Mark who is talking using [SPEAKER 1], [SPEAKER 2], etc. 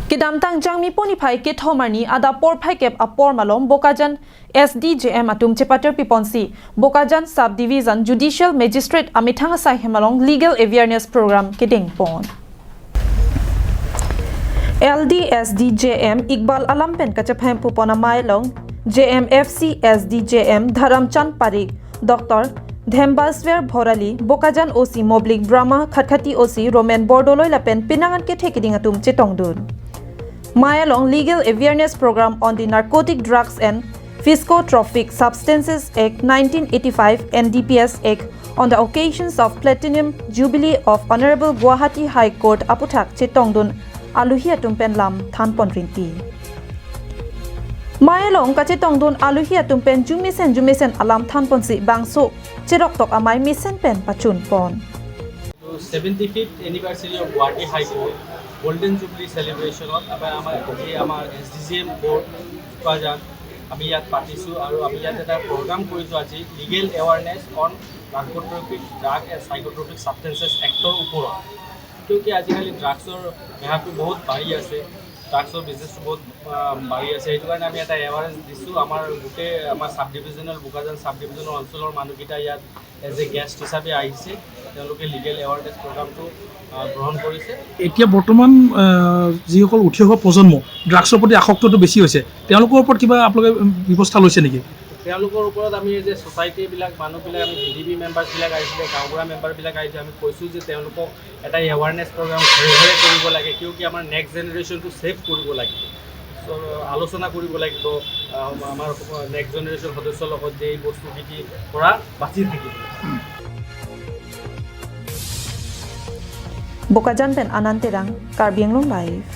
[SPEAKER 1] Kidamtang jangmi poni phai ke thomarni ada por phai kep apor malom Bokajan SDJM atum chepater piponsi Bokajan Sub Division Judicial Magistrate Amithang sai hemalong Legal Awareness Program kedeng pon. LD SDJM Iqbal Alam pen kachaphem pupona mailong JMFC SDJM Dharamchand Parik Dr. Dhembaswer Bhorali Bokajan OC Moblik Brahma Khatkhati OC Roman Bordoloi lapen pinangan ke thekiding atum chetongdun. Mayalong Legal Awareness Program on the Narcotic Drugs and Psychotropic Substances Act 1985 NDPS Act on the occasions of Platinum Jubilee of Honorable Guwahati High Court aputhak chetongdun aluhi atum pen lam thanpon rinti. Mayalong kachetongdun aluhi atum pen jumisen jumisen alam thanpon si bangso cherok tok amai misen pen pachun pon.
[SPEAKER 2] 75th anniversary of Guwahati High Court Golden Jubilee চেলিব্ৰেশ্যনত আমাৰ আজি আমাৰ S D J M board Bokajan আমি ইয়াত পাতিছোঁ আৰু আমি ইয়াত এটা প্ৰগ্ৰাম কৰিছোঁ আজি, legal awareness on narcotic drug and psychotropic substances actor ওপৰত। কিয়কি আজিকালি ড্ৰাগছৰ বেহাটো বহুত বাঢ়ি আছে, ড্ৰাগছৰ বিজনেছটো বহুত বাঢ়ি আছে। সেইটো কাৰণে আমি এটা এৱাৰনেছ দিছোঁ। আমাৰ গোটেই আমাৰ চাব ডিভিজনেল, বোকাজান চাব ডিভিজনৰ অঞ্চলৰ মানুহকেইটা ইয়াত এজ এ গেষ্ট হিচাপে আহিছে। তেওঁলোকে লিগেল এৱাৰনেছ প্ৰগ্ৰামটো গ্ৰহণ কৰিছে।
[SPEAKER 3] এতিয়া বৰ্তমান যিসকল উঠি অহা প্ৰজন্ম ড্ৰাগছৰ প্ৰতি আসক্তটো বেছি হৈছে, তেওঁলোকৰ ওপৰত কিবা আপোনালোকে ব্যৱস্থা লৈছে নেকি?
[SPEAKER 2] তেওঁলোকৰ ওপৰত আমি যে ছ'চাইটিবিলাক মানুহবিলাক, আমি ভি ডি বি মেম্বাৰ্ছবিলাক আহিছিলে, গাঁওবুঢ়া মেম্বাৰবিলাক আহিছে, আমি কৈছোঁ যে তেওঁলোকক এটা এৱাৰনেছ প্ৰগ্ৰাম ঘৰে ঘৰে কৰিব লাগে, কিয়কি আমাৰ নেক্সট জেনেৰেশ্যনটো ছেভ কৰিব লাগিব। চ' আলোচনা কৰিব লাগিব আমাৰ নেক্সট জেনেৰেশ্যন সদস্যৰ লগত যে এই বস্তুখিনিৰ পৰা বাচি থাকিব।
[SPEAKER 1] Bokajan pen Ananterang, Karbi Anglong Live.